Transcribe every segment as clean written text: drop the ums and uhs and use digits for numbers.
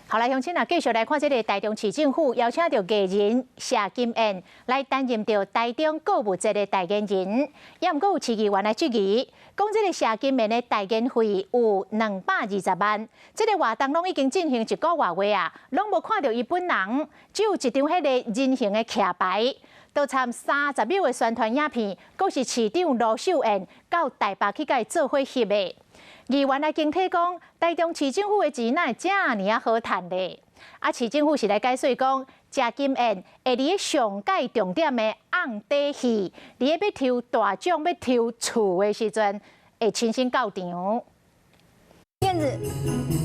好來，鄉親啊，繼續來看這个台中市政府邀請著藝人謝金燕來擔任著台中購物節的代言人。也毋過有市議員來質疑，講這个謝金燕的代言費有220萬，這个活動攏已經進行一個外月啊，攏無看著伊本人，只有一張彼个人形的徛牌，都參30秒的宣傳影片，閣是市長盧秀燕到台北去共伊做伙翕的。議員來警惕講，台中市政府的錢哪會遮爾仔好趁咧？啊，市政府是來解釋講，謝金燕會佇咧上蓋重點的甕底戲，佇咧欲抽大獎、欲抽厝的時陣，會親身到場。燕子，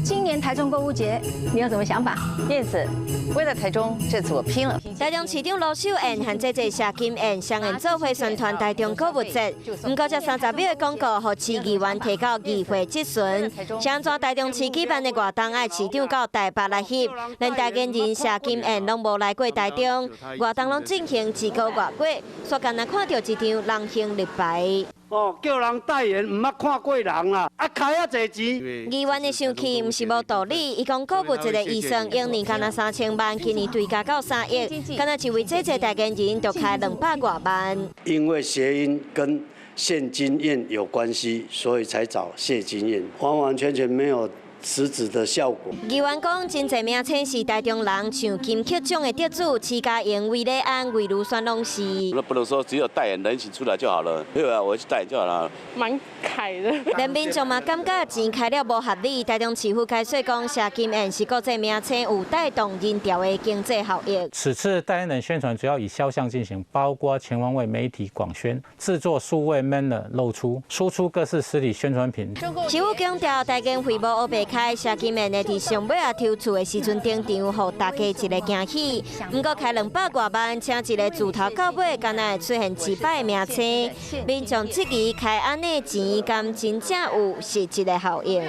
今年台中購物節，你有什麼想法？燕子，為了台中，這次我拼了。台中市長盧秀燕和姐姐謝金燕雙人做伙宣傳台中購物節，毋過這30秒的廣告，予市議員提到議會質詢。是按怎台中市舉辦的活動，愛市長到台北來翕，連代言人謝金燕攏無來過台中，活動攏進行一個外月，煞干焦看著一張人形立牌。哦，叫人代言，毋捌看過人啦，啊開遐濟錢。議員的生氣毋是無道理，伊講購物節的預算往年干焦3000萬，今年追加到3億，干焦一位姐姐代言人就開200外萬。因為諧音跟現金燕有關係，所以才找謝金燕，完完全全沒有實質的效果。議員講，真濟名星是台中人，像金曲獎的得主徐佳瑩、韋禮安、魏如萱攏是。那不能說只有代言人形出來就好了，對啊，我去代言就好了。蠻開的。連民眾嘛感覺錢開了無合理，台中市府解釋講，謝金燕是國際名星，有帶動人潮的經濟效益。此次代言人宣傳主要以肖像進行，包括全方位媒體廣宣、製作數位 banner 露出、輸出各式實體宣傳品。市府強調，代言費無烏白開，謝金燕會佇上尾仔抽厝的時陣登場，予大家一个驚喜。毋過開200外萬，請一个自頭到尾，敢若會出現一擺的名星，民眾質疑開按呢錢，敢真正有實質的效應？